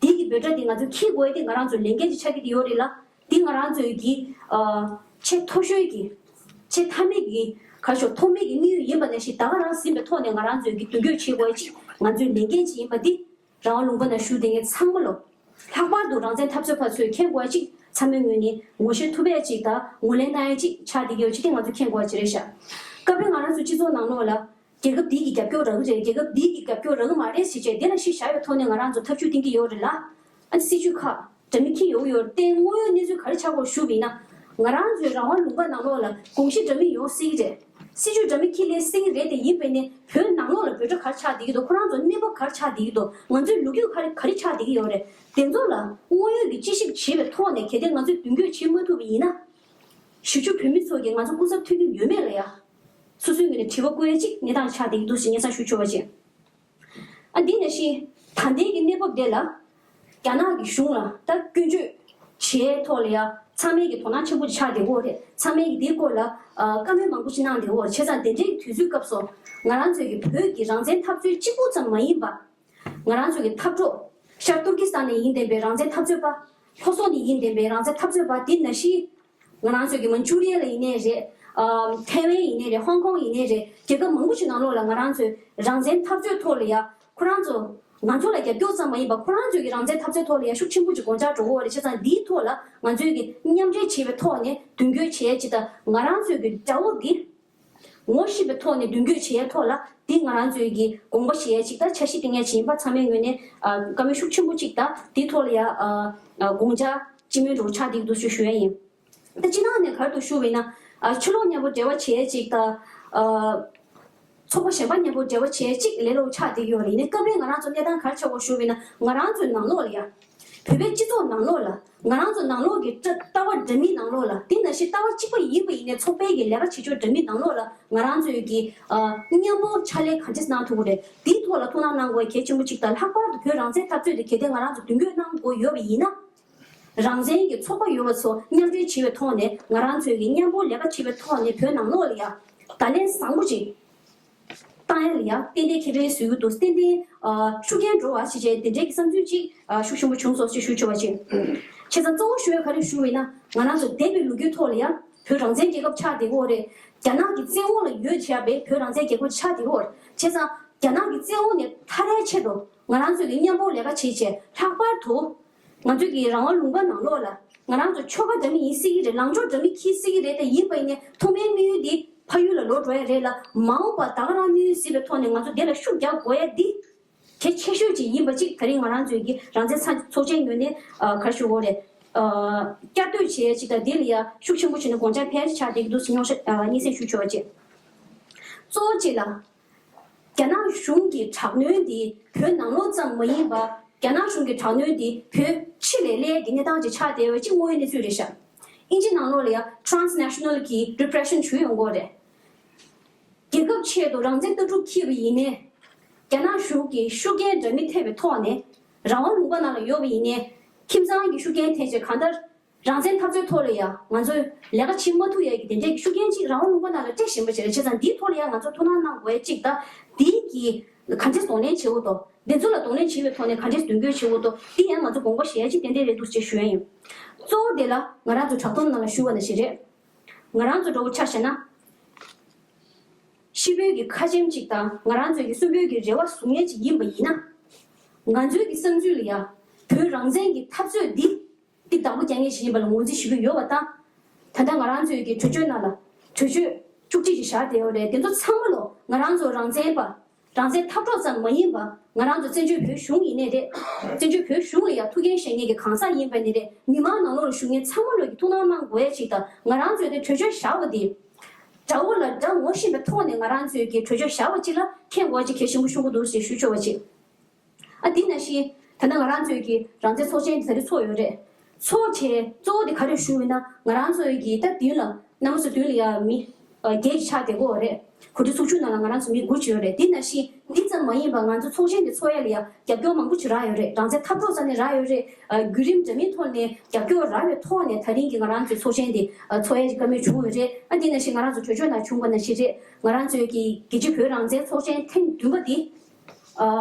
དེ་གི་འབོད་སྒྲ་དེ་ང་ཚོས་འཁྱེར་དགོས་ཡ་དེ་ང་རང་ཚོའི་ལས་འགན་ཅིག་ཆགས་ཀྱི་དེ་ཡོད་རེད་ལ། དེ་ང་རང་ཚོའི་གི་ཨ་ཆེས་མཐོ་ཤོས་ཀྱི་ཆེས་མཐའ་མའི་གི་ག་ཤོག་ཐོག་མའི་གི་དམིགས་ཡུལ་ཡིན་པ་ནང་བཞིན་ད་ག་རང་ཟིན་པའི་ཐོག་ནས་ང་རང་ཚོའི་གི་མདུན་སྐྱོད་བྱེད་དགོས་ཡ་ཅིག་ང་ཚོའི་ལས་འགན་ཅིག་ཡིན་པ་འདི། རང་དབང་ལུང་པ་ནང་བཞུགས་བསྡད་མཁན་ཚང་མ་ལོ། ལྷག་པར་དུ་རང་བཙན་འཐབ་རྩོད་པ་ཚོས་མཁྱེན་དགོས་ཡ་གཅིག་ཚང་མའི་ངོས་ནས་ངོ་ཤེས་ཐུབ་ཡ་གཅིག་དང་ངོས་ལེན་གནང་ཡ་གཅིག་ཆགས་བསྡད་ཀྱི་ཡོད་ཅེས་དེ་ང་ཚོས་མཁྱེན་དགོས་ཡ་གཅིག་རེད་ཤག་སྐབས་རེ་ང་རང་ཚོ་སྤྱི་ཚོགས་ནང་ལོགས་ལ་རྒྱལ་ཁབ་འདི་གི་རྒྱབ་སྐྱོར་རག་གི་རེད། རྒྱལ་ཁབ་འདི་གི་རྒྱབ་སྐྱོར་རག་གི་མ་རེད་ཟེར་བྱས་དེ་ལ་གཞི་བཞག་ཡོད་ཐོག་ནས་ང་རང་ཚོ་ཐབས་ཇུས་འདིང་གི་ཡོད་རེད་ལ། ཨ་ནི་སྲིད་ཇུས་ཁག་འདྲ་མིན་འཁྱེར་ཡོང་གི་ཡོད་རེད། དེ་དངོས་ཡོད་གནས་ཚུལ་ག་རེ་ཆགས་ཀྱི་ཡོད་ཞུ་བ་ཡིན་ན། ང་རང་ཚོའི་རང་དབང་ལུང་པ་ནང་ལོགས་ལ་དགོངས་གཞི་འདྲ་མིན་ཡོང་སྲིད་ཀྱི་རེད། སྲིད་ཇུས་འདྲ་མིན་འཁྱེར་སླེབས་སྲིད་ཀྱི་རེད། དེ་ཡིན་པས་ནས་བོད་ནང་ལོགས་ལ་འབོད་སྒྲ་ག་རེ་ཆགས་བསྡད་ཀྱི་འདུག་ཁོ་རང་ཚོ་གནས་བབ་ག་རེ་ཆགས་བསྡད་ཀྱི་འདུག་ང་ཚོའི་ལོ་རྒྱུས་ག་རེ་ག་རེ་ཆགས་བསྡད་ཀྱི་ཡོད་རེད། དེ་ཚོ་ལ་དངོས་ཡོད་ཀྱི་དཔྱད་ཞིབ་བྱེད་པའི་ཐོག་ནས་གལ་ཏེ་ང་ཚོས་མདུན་སྐྱོད་བྱེད་མ་ཐུབ་པ་ཡིན་ན། གཞིས་བཞུགས་བོད་མི་ཚོ་གིས་ང་ཚོ་སྐུ་ཚབ་ཐོན་གྱི་ཡོད་མེད་ལ་ཡ། སོ་སོའི་ངོས་ནས་དྲི་བ་བཀོད་ཡ་གཅིག་གནས་སྟངས་ཆགས་བསྡད་ཀྱི་འདུག་ཟེར་སྙན་སེང་ཞུ་ཆོག་པ་བྱས། ཨ། འདི་ནང་བཞིན་ད་ལྟའི་གི་གནས་བབ་དེ་ལ་རྒྱ་ནག་གི་གཞུང་ལ་ད་སྐྱོན་བརྗོད་བྱས་ཐོག་ལ་ཡ་ཚང་མས་ཀྱི་དོ་སྣང་ཆེན་པོ་ཆགས་བསྡད་ཡོད་རེད། ཚང་མས་ཀྱི་དེའི་སྐོར་ལ་ཨ་བཀའ་མོལ་མང་པོ་ཞིག་གནང་བསྡད་ཡོད་རེད། བྱས་ཙང་དེ་འདྲའི་དུས་ཚོད་སྐབས་སུ་ང་རང་ཚོའི་གི་བོད་ཀྱི་རང་བཙན་འཐབ་རྩོད་གཅིག་པུ་ཙམ་མ་ཡིན་པ། ང་རང་ཚོའི་གི་འཐབ་གྲོགས་ཤར་ཏུར་ཀི་སི་ཐན་ནས་ཡིན་བསྡད་པའི་རང་བཙན་འཐབ་རྩོད་པ། ལྷོ་སོག་ནས་ཡིན་བསྡད་པའི་རང་བཙན་འཐབ་རྩོད་པ་དེ་ནང་བཞིན། ང་རང་ཚོའི་གི་མན་ཇུ་རི་ཡ་ལ་ཡིན་ནའི་རེད། ཨ། ཐའེ་ཝན་ཡིན་ནའི་རེད། ཧོང་ཀོང་ཡིན་ནའི་རེད། རྒྱལ་ཁབ་མང་པོ་ཞིག་ནང་ལོགས་ལ་ང་རང་ཚོའི་རང་བཙན་འཐབ་རྩོད་ཐོག་ལ་ཡ་ཁོ་རང་ཚོ་ང་ཚོ་ལ་རྒྱབ་སྐྱོར་ཙམ་མ་ཡིན་པ་ཁོ་རང་ཚོའི་གི་རང་བཙན་འཐབ་རྩོད་ཐོག་ལ་ཡ་ཤུགས་ཆེན་པོ་ཅིག་དགོངས་འཆར་འགྲོ་གི་ཡོད་རེད། བྱས་ཙང་འདིའི་ཐོག་ལ་ང་ཚོའི་གི་མཉམ་འབྲེལ་བྱེད་པའི་ཐོག་ནས་མདུན་སྐྱོད་བྱེད་ཡ་ཅིག་དང་། ང་རང་ཚོའི་གི་དགྲ་བོ་འདི་ངོ་ཤེས་པའི་ཐོག་ནས་མདུན་སྐྱོད་བྱེད་ཡའི་ཐོག་ལ་འདི་ང་རང་ཚོའི་གི་དགོངས་པ་བཞེས་ཡ་ཅིག་དང་འཆར་གཞི་བཏིང་ཡ་ཅིག་ཡིན་པ་ཚང་མའི་ངོས་ནས་ཨ། བཀའ་མོལ་ཤུགས་ཆེན་པོ་ཅིག་དང་དེའི་ཐོག་ལ་ཡ་ཨ། ཨ། དགོངས་འཆར་སྤྱི་མོས་འདྲ་བོ་ཆགས་བསྡད་ཀྱི་འདུག་ཞུ་ཞུ་ཡ་ཡིན། ད་སྤྱི་ནང་ནས་ག་རེ་འདུག་ཞུ་བ་ཡིན་ན། ཨ། ཕྱི་ལོགས་མཉམ་པོ་འབྲེལ་བ་བྱེད་ཡ་ཅིག་དང་། ཨ། ཚོགས་པ་གཞན་པ་མཉམ་པོ་འབྲེལ་བ་བྱེད་ཡ་ཅིག་ལས་སླ་པོ་ཆགས་བསྡད་ཀྱི་ཡོད་རེད། ཡིན་ནའི་སྐབས་རེ་ང་རང་ཚོ་གནས་སྟངས་ག་རེ་ཆགས་ཀྱི་ཡོད་ཞུ་བ་ཡིན་ན། ང་རང་ཚོའི་ནང་ལོགས་ལ་ཡ། བོད་པའི་སྤྱི་ཚོགས་ནང་ལོགས་ལ་ང་རང་ཚོ་ནང་ལོགས་ཀྱི་ལྟ་ལྟ་བ་འདྲ་མིན་ནང་ལོགས་ལ། དེ་ནང་བཞིན་ལྟ་བ་གཅིག་པ་ཡིན་པ་ཡིན་ནའི་ཚོགས་པའི་གི་ལས་ཀ་བྱེད་ཕྱོགས་འདྲ་མིན་ནང་ལོགས་ལ་ང་རང་ཚོའི་གི་ཨ། མཉམ་པོ་ཕྱག་ལས་ག་འདྲས་གནང་ཐུབ་ཀྱི་རེད། དེའི་ཐོག་ལ་ཐུགས་སྣང་གནང་དགོས་གལ་ཆེན་པོ་གཅིག་དང་། ལྷག་པར་དུ་བོད་རང་བཙན་འཐབ་རྩོད་དེ་གལ་ཏེ་ང་རང་ཚོ་མདུན་སྐྱོད་གནང་དགོས་ཡོད་པ་ཡིན་ན། རང་བཙན་གྱི་ཚོགས་པ་ཡོད་པ་ཚོ་མཉམ་འབྲེལ་བྱེད་པའི་ཐོག་ནས་ང་རང་ཚོའི་གི་མཉམ་པོ་ལས་ཀ་བྱེད་པའི་ཐོག་ནས་བོད་ནང་ལོགས་ལ་ཡ་བརྡ་ལན་བཟང་པོ་ཅིག་བཏང་ཡ་ལ་ཡ་ཏན་ཏན་ཁེ་ཕན་བཟོ་གི་འདུག་ཏན་ཏན་ཨ། ཤུགས་རྐྱེན་འགྲོ་བ་ཞིག་བྱས་དེ་འདྲའི་གི་བསམ་ཚུལ་ཅིག་ཨ། ཤུགས་ཆེན་པོ་བྱུང་སོང་ཞེས་ཞུ་ཆོག་པ་ཅིག་བྱས་ཙང་གཙོ་བོ་ཞུ་ཡ་ག་རེ་ཞུ་བ་ཡིན་ན། ང་རང་ཚོ་འདས་པའི་ལོ་རྒྱུས་ཐོག་ལ་ཡ་བོད་རང་བཙན་རྒྱལ་ཁབ་ཆགས་བསྡད་ཀྱི་ཡོད་རེད། རྒྱ་ནག་གི་བཙན་འོག་ལ་ཡོད་བྱས་པའི་བོད་རང་བཙན་རྒྱལ་ཁབ་ཆགས་བསྡད་ཀྱི་ཡོད་རེད། བྱས་ཙང་རྒྱ་ནག་གི་བཙན་འོག་ནས་ཐར་ཡའི་ཆེད་དུ་ང་རང་ཚོས་ཀྱི་མཉམ་པོ་ལས་ཀ་བྱེད་བྱས། ལྷག་པར་དུ་ང་ཚོས་ཀྱི་རང་དབང་ལུང་པ་ནང་ལོགས་ལ་ང་རང་ཚོ་ཆོལ་ཁ་འདྲ་མིན་ཡིན་སྲིད་ཀྱི་རེད། ལངས་ཕྱོགས་འདྲ་མིན་འཁྱེར་སྲིད་ཀྱི་རེད། དེ་ཡིན་པ་ཡིན་ནའི་ཐོག་མའི་དམིགས་ཡུལ་འདི་ཕ་ཡུལ་ལ་ལོག་འགྲོ་ཡ་རེད་ལ། མ་འོངས་པ་ད་ག་རང་དམིགས་ཡུལ་གཟིགས་པའི་ཐོག་ནས་ང་ཚོ་འདི་ལ་ཤུགས་རྒྱག་དགོས་ཡ་འདི་གལ་ཆེ་ཤོས་ཅིག་ཡིན་པ་ཅིག་ད་རིང་ང་རང་ཚོའི་གི་རང་བཙན་ཚོགས་ཆེན་ངོས་ནས་ཨ། ག་རེ་ཞུ་དགོས་རེད། ཨ། བསྐྱར་ཟློས་བྱེད་ཡ་ཅིག་དང་། འདི་ལ་ཡ་ཤུགས་ཆེན་པོ་བྱས་ནས་དགོངས་འཆར་ཕེབས་ཆགས་བསྡད་ཀྱི་འདུག་སྙན་སེང་ཞུ་ཆོག་པ་བྱས། གཙོ་བོ་གཅིག་ལ། རྒྱ་ནག་གཞུང་གི་དྲག་གནོན་འདི་བོད་ནང་ལོགས་ཙམ་མ་ཡིན་པར་རྒྱ་ནག་གཞུང་གི་དྲག་གནོན་འདི་བོད་ཕྱི་ལས་སླེབས་ཀྱི་གནས་སྟངས་ཅིག་ཆགས་བསྡད་ཡོད་ཅེས་དངོས་ཡོད་གནས་ཚུལ་རེད་ཤག་ཨིན་ཇི་ནང་ལོགས་ལ་ཡང་transnational་གི་repression་ཞུ་ཡོང་གི་ཡོད་རེད། རྒྱལ་ཁབ་ཆེད་དུ་རང་བཙན་ལྟ་གྲུབ་འཁྱེར་བ་ཡིན་ནའི། རྒྱ་ནག་གཞུང་གིས་ཤུགས་རྐྱེན་འདྲ་མིན་ཐེབས་པའི་ཐོག་ནས་རང་དབང་ལུང་པ་ནང་ལ་ཡོད་པ་ཡིན་ནའི། ཁྱིམ་ཚང་གི་ཤུགས་རྐྱེན་ཐེབས་བྱས་གང་ལྟར། རང་བཙན་འཐབ་རྩོད་ཐོག་ལ་ཡང་ང་ཚོས་ལས་ཀ་བྱེད་མ་ཐུབ་ཡ་གི་དེ་འདྲའི་ཤུགས་རྐྱེན་ཅིག་རང་དབང་ལུང་པ་ནང་ལ་སྤྲད་བཞིན་པ་ཞིག་རེད། བྱས་ཙང་འདིའི་ཐོག་ལ་ཡང་ང་ཚོ་ཐུགས་སྣང་གནང་དགོས་ཡ་གཅིག་དང་། འདི་གི་ ག་འདྲས་གདོང་ལེན་བྱེད་འོ་དོ། འདི་ཚོ་ལ་གདོང་ལེན་བྱེད་པའི་ཐོག་ནས་ག་འདྲས་མདུན་སྐྱོད་བྱེད་འོ་དོ། འདི་ཡང་ང་ཚོ་དགོངས་པ་བཞེས་ཡ་ཅིག་ཏན་ཏན་རེད་འདུག་ཅེས་ཞུ་ཡ་ཡིན། གཙོ་བོ་དེ་ལ་ང་རང་ཚོ་དྲ་ཐོག་ནང་ལ་ཞུ་བ་ནང་བཞིན་རེད། ང་རང་ཚོ་འདྲ་བོ་ཆ་བཞག་ན། ཤི་བོའི་གི་ཁ་ཆེམས་ཅིག་དང་ང་རང་ཚོའི་གི་གསོན་པོའི་གི་རེ་བ་བཟུང་ཡས་ཅིག་ཡིན་པ་ཡིན་ན། ང་ཚོའི་གི་བསམ་ཚུལ་ལ་ཡ། བོད་རང་བཙན་གི་འཐབ་རྩོད་འདི། འདི་བདག་པོ་རྒྱག་མཁན་ཞིག་ཡིན་པ་ལ་ངོས་འཛིན་ཞུ་གི་ཡོད་པ་དང་། ད་ལྟ་ང་རང་ཚོའི་གི་གྲོས་ཆོད་ནང་ལ་གྲོས་ཆོད་བཅུ་གཅིག་ཅིག་བཞག་བསྡད་ཡོད་རེད། དེ་ཚོ་ཚང་མ་ལོ་ང་རང་ཚོ་རང་བཙན་པ། རང་བཙན་འཐབ་གྲོགས་ཙམ་མ་ཡིན་པ། ང་རང་ཚོ་བཙན་བྱོལ་བོད་གཞུང་ཡིན་ནའི་རེད། བཙན་བྱོལ་བོད་གཞུང་ལ་ཡང་ཐུགས་འགན་བཞེས་མཁན་གྱི་གང་ཟག་ཡིན་པ་ནི་རེད། མི་མང་ནང་ལོགས་ལ་བཞུགས་མཁན་ཚང་མ་ལོ་གི་ཐུགས་སྣང་གནང་དགོས་ཡ་ཅིག་དང་། ང་རང་ཚོའི་དེ་གྲོས་ཆོད་བཞག་པ་དེ། དགྲ་བོ་ལ་དགྲ་ངོ་ཤེས་པའི་ཐོག་ནས་ང་རང་ཚོའི་གི་གྲོས་ཆོད་བཞག་པ་ཅིག་ལ་མཁྱེན་དགོས་ཅིག་གལ་ཆེན་པོ་ཤོང་གི་འདུག་ཅེས་ཞུ་ཆོག་པ་ཅིག་ཨ་དེ་ནང་བཞིན་ད་ལྟ་ང་རང་ཚོའི་གི་རང་བཙན་ཚོགས་ཆེན་དེ་ད་རེས་ཚོགས་ཡོད་རེད། ཚོགས་བྱས་གཙོ་བོ་དེ་ག་རེ་ཞུ་ཡིན་ན། ང་རང་ཚོའི་གི་ད་མདུན་ལ་གནམ་ས་མདུན་ལ་ཡ་མི་བརྒྱད་ཅིག་ཆགས་བསྡད་ཀྱི་ཡོད་རེད། གོ་སྒྲིག་ཚོགས་ཆུང་ནང་ལ་ང་རང་ཚོ་མི་དགུ་ཅིག་ཡོད་རེད། དེ་ནང་བཞིན་འདི་ཙམ་མ་ཡིན་པ་ང་ཚོ་ཚོགས་ཆེན་འདི་ཚོགས་ཡ་ལ་ཡ་རྒྱབ་སྐྱོར་མང་པོ་ཅིག་རག་ཡོད་རེད། རང་བཙན་འཐབ་གྲོགས་རྩ་ནས་རག་ཡོད་རེད། བརྒྱུད་རིམ་འདྲ་མིན་ཐོག་ནས་རྒྱབ་སྐྱོར་རག་པའི་ཐོག་ནས་ད་རིང་གི་ང་རང་ཚོའི་ཚོགས་ཆེན་འདི་ཚོགས་ཡ་བཀའ་མོལ་བྱུང་ཡོད་རེད། ཨ་དེ་ནང་བཞིན་ང་རང་ཚོ་གྲོས་ཆོད་ནང་བྱུང་བ་ནང་བཞིན་རེད། ང་རང་ཚོའི་གི་རྒྱལ་སྤྱིའི་བོད་རང་བཙན་ཚོགས་ཆེན་ཐེངས་བདུན་པ་འདི།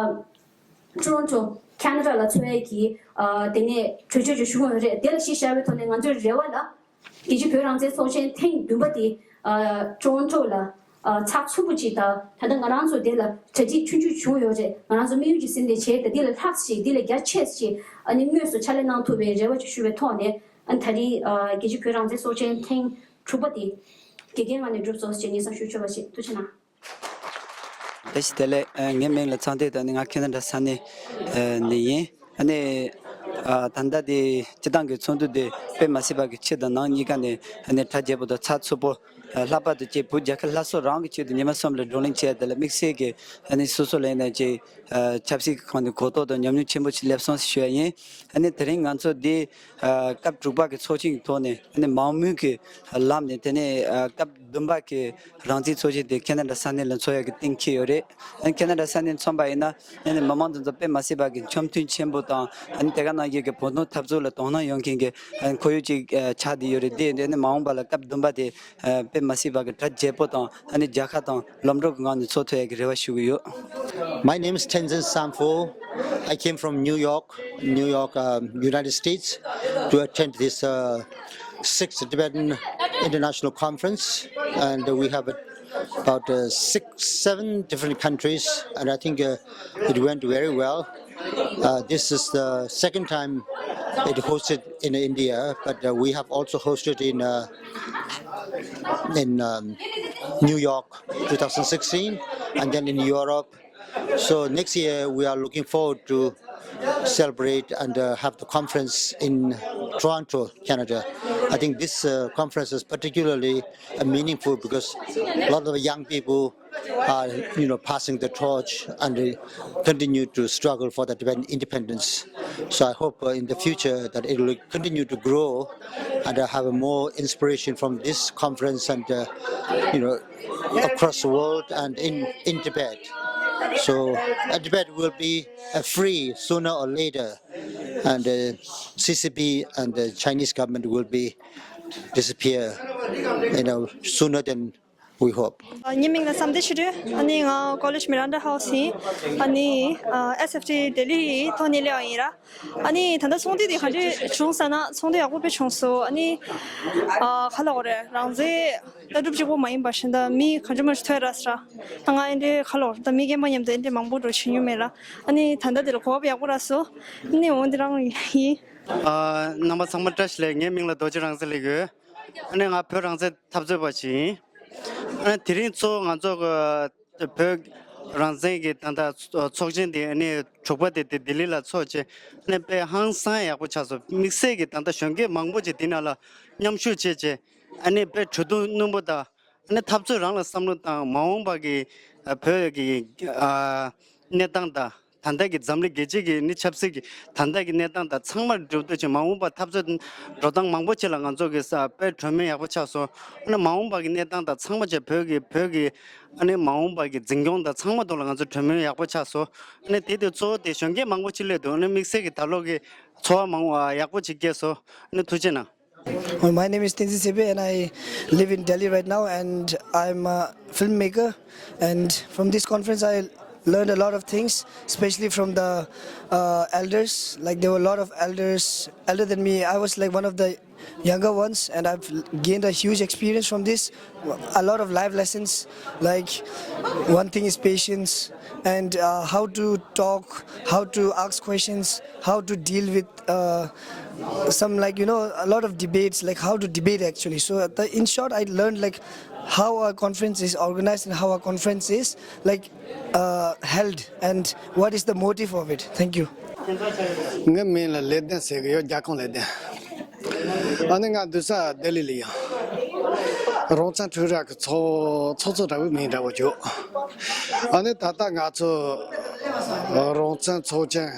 Toronto Canada ལ་འཚོགས་ཡས་ཀྱི་དེ་ནས་གྲོས་ཆོད་ཅིག་ཞུ་གི་ཡོད་རེད། དེ་ལ་གཞི་བཞག་པའི་ཐོག་ནས་ང་ཚོའི་རེ་བ་ལ་རྒྱལ་སྤྱིའི་བོད་རང་བཙན་ཚོགས་ཆེན་ཐེངས་བདུན་པ་དེ་Toronto ལ་ཚགས་ཚུད་པོ་ཅིག་དང་། ད་ལྟ་ང་རང་ཚོ་དེ་ལ་གྲ་སྒྲིག་ཆུང་ཆུང་བྱུང་ཡོད་རེད། ང་རང་ཚོ་དམིགས་ཡུལ་ཅིག་ཟིན་ཏེ་བྱས། ད་འདི་ལས་ལྷག་ཅིག་འདི་ལས་རྒྱ་ཆེ་ཅིག་ཨ་ནི་དངོས་སུ་ཕྱག་ལས་གནང་ཐུབ་པའི་རེ་བ་ཅིག་ཞུ་བའི་ཐོག་ནས། ཨ་ནི་ད་རེས་རྒྱལ་སྤྱིའི་བོད་རང་བཙན་ཚོགས་ཆེན་ཐེངས་དྲུག་པ་དེ་དགེ་རྒན་ངོས་ནས་གྲུབ་སོང་ཞེས་སྙན་སེང་ཞུ་ཆོག་པ་ཞིག་ཐུགས་རྗེ་གནང་། བཀྲ་ཤིས་བདེ་ལེགས། ཨ་ངའི་མིང་ལ་ཚངས་ཐིག། ད་ནི་ང་ཁེ་ན་ཌ་ས་གནས་ཨ་ནས་ཡིན། ཨ་ནི་ཨ་ད་ལྟ་དེ་སྤྱི་བཏང་གི་ཚོགས་འདུ་དེ་དཔེ་མ་སྲིད་པ་གི་ཕྱི་དང་ནང་གཉིས་ཀ་ནས་ཨ་ནི་གྲ་རྒྱས་པོ་དང་ཚགས་ཚུད་པོ། ཨ་ལྷག་པར་དུ་ཀྱེ་བོད་རྒྱལ་ཁབ་སླར་གསོ་རང་གི་ཆེད་དུ་ཉི་མ་གསུམ་ལ་བགྲོ་གླེང་བྱས། དེ་ལ་དམིགས་བསལ་གྱི་ཨ་ནི་སོ་སོ་ལ་ཡིན་ན་ཀྱེ་ཨ་ཆབ་སྲིད་ཀྱི་ཁོངས་ནས་གོ་རྟོགས་དང་ཉམས་མྱོང་ཆེན་པོ་ཞིག་སླེབས་སོང་ཞེས་ཞུ་ཡ་ཡིན། ཨ་ནི་དེ་རིང་ང་ཚོ་འདི་ཨ་སྐབས་དྲུག་པ་གི་ཚོགས་ཆེན་གྱི་ཐོག་ནས་ཨ་ནི་མང་མོས་ཀྱི་ལམ་ནས། དེ་ནས་ཨ་སྐབས་བདུན་པ་གི་རང་བཙན་ཚོགས་ཆེན་དེ་ཁེ་ན་ཌ་ས་གནས་ལ་འཚོགས་ཡག་གི་གཏན་འཁེལ་ཡོད་རེད། ཨ་ནི་ཁེ་ན་ཌ་ས་གནས་མཚོན་པ་ཡིན་ན། ཨ་ནི་མི་མང་དེ་ཚོ་དཔེ་མ་སྲིད་པ་གི་འཆམ་མཐུན་ཆེན་པོ་དང་། ཨ་ནི་དེ་ག་ནང་བཞིན་གྱི་བོད་དོན་འཐབ་རྩོད་ལ་དོ་སྣང་ཡོང་མཁན་གྱི་ཨ་ནི་ཁོར་ཡུག་ཅིག་ཨ་ཆགས་བསྡད་ཡོད་རེད། དེ་ཨ་ནི་མ་འོངས་པ་ལ་སྐབས་བདུན་པ་དེ་ཨ་དཔེ་མ་སྲིད་པ་གི་གྲ་རྒྱས་པོ་དང་། ཨ་ནི་རྒྱལ་ཁ་དང་ལམ་འགྲོ་གི་ངང་ནས་འཚོགས་ཐུབ་ཡག་གི་རེ་བ་ཞུ་གི་ཡོད། My name is Tenzin Sampho. I came from New York, New York, um, United States, to attend this uh, sixth Tibetan International Conference, and we have about uh, six, seven different countries, and I think uh, it went very well. Uh, this is the second time it hosted in India, but uh, we have also hosted in uh, in um, New York, two thousand sixteen, and then in Europe. So next year we are looking forward to celebrate and uh, have the conference in Toronto, Canada. I think this uh, conference is particularly uh, meaningful because a lot of young people are, you know, passing the torch and uh, continue to struggle for the Tibetan independence. So I hope uh, in the future that it will continue to grow and uh, have a more inspiration from this conference and, uh, you know, across the world and in, in Tibet. So uh, Tibet will be uh, free sooner or later, and uh, C C P and the Chinese government will be disappear, you know, sooner than we hope. ངའི་མིང་ལ་བསམ་གཏན་ཆོས་སྒྲོན། ཨ་ནི་ང་ཀོ་ལེཇ་མི་རན་ཌ་ཧའུ་སི་ཡིན། ཨ་ནི་ཨ་ཨེས་ཨེཕ་ཊི་ལྡི་ལི་ཐོག་ནས་སླེབས་པ་ཡིན་ར། ཨ་ནི་ད་ལྟ་ཚོགས་འདུ་དེ་ག་འདྲ་བྱུང་ཟེར་ན། ཚོགས་འདུ་ཡག་པོ་དཔེ་བྱུང་སོང་། ཨ་ནི་ཨ་ག་ལབ་དགོས་རེད། རང་བཙན་ལྟ་གྲུབ་གཅིག་པོ་མ་ཡིན་པ་བཞིན་ད་མི་ག་འདྲ་མ་འདྲ་ཐོན་ར་ཟེར་ར། ད་ང་ཨེ་འདྲའི་ག་ལབ་དགོས་རེད། ད་མི་རྒན་པ་མཉམ་དུ་ཨེ་འདྲའི་མང་པོ་འགྲོ་བྱེད་མྱོང་མེད་ར། ཨ་ནི་ད་ལྟ་དེ་ལ་གོ་སྐབས་ཡག་པོ་རག་སོང་། ཨ་ནི་འོ་འདི་རང་ཡིན། ཨ་རྣམ་པ་ཚང་མ་བཀྲ་ཤིས་བདེ་ལེགས། ངའི་མིང་ལ་རྡོ་རྗེ་རང་བཙན་ལབ་ཡོད། ཨ་ནི་ང་བོད་རང་བཙན་འཐབ་རྩོད་པ་ཞིག་ཡིན། ཨ་ནི་དེ་རིང་གཙོ་བོ་ང་ཚོ་གི་བོད་རང་བཙན་གྱི་ད་ལྟ་ཚོགས་ཆེན་དེ་ཨ་ནི་དྲུག་པ་དེ་དེ་ལྡི་ལི་ལ་ཚོགས་བྱས། ཨ་ནི་དཔེ་ཧང་སང་ཡག་པོ་ཆགས་སོང་། དམིགས་བསལ་གྱི་ད་ལྟ་གཞོན་སྐྱེས་མང་པོ་ཅིག་འདི་ནང་ལ་མཉམ་ཞུགས་བྱས་བྱས། ཨ་ནི་དཔེ་གྲོས་བསྡུར་རྣོན་པོ་དང་། ཨ་ནི་འཐབ་རྩོད་རང་ལ་བསམ་བློ་བཏང་། མ་འོངས་པ་གི་ཨ་བོད་ཀྱི་ཨ་གནས་སྟངས་དང་། ད་ལྟ་གི་འཛམ་གླིང་རྒྱལ་སྤྱི་གི་ནི་ཆབ་སྲིད་ཀྱི་ད་ལྟ་གི་གནས་སྟངས་དང་ཚང་མར་གྲོས་བསྡུར་བྱས། མ་འོངས་པ་འཐབ་རྩོད་འགྲོ་སྟངས་མང་པོ་ཅིག་ལ་ང་ཚོ་གི་ས་དཔེ་གྲོས་མོལ་ཡག་པོ་ཆགས་སོང་། ཨ་ནི་མ་འོངས་པ་གི་གནས་སྟངས་དང་ཚང་མ་བྱས། བོད་ཀྱི་བོད་ཀྱི་ཨ་ནི་མ་འོངས་པ་གི་འཛིན་སྐྱོང་དང་ཚང་མ་ཐོག་ལ་ང་ཚོ་གྲོས་མོལ་ཡག་པོ་ཆགས་སོང་། ཨ་ནི་དེ་དེ་གཙོ་བོ་དེ་གཞོན་སྐྱེས་མང་པོ་ཅིག་སླེབས་འདུག་ཨ་ནི་དམིགས་བསལ་གྱི་ད་ལོ་གི་ཚོར་བ་མང་བ་ཡག་པོ་ཅིག་སྐྱེས་སོང་། ཨ་ནི་ཐུགས་རྗེ་གནང་། Well, my name is Tenzin Sepe and I live in Delhi right now and I'm a filmmaker. And from this conference, I Learned a lot of things, especially from the uh, elders. Like, there were a lot of elders elder than me. I was, like, one of the younger ones, and I've gained a huge experience from this. A lot of life lessons, like, one thing is patience, and uh, how to talk, how to ask questions, how to deal with uh, some, like, you know, a lot of debates, like, how to debate, actually. So uh, the, in short, I learned, like, how a conference is organized and how a conference is, like, uh, held, and what is the motive of it. Thank you. ངའི་མིང་ལ་ལེགས་ལྡན་ཟེར་གི་ཡོད། རྒྱ་ཁོང་ལེགས་ལྡན། ཨ་ནི་ང་འདུག་ས་ལྡི་ལི་ལ་ཡོད། རང་བཙན་འཕྲུལ་རིག་གི་ཚོགས་ཚོགས་གཙོ་འདྲ་བོའི་མིང་འདྲ་བོ་བྱོས། ཨ་ནི་ད་ལྟ་ང་ཚོ་རང་བཙན་ཚོགས་ཆེན་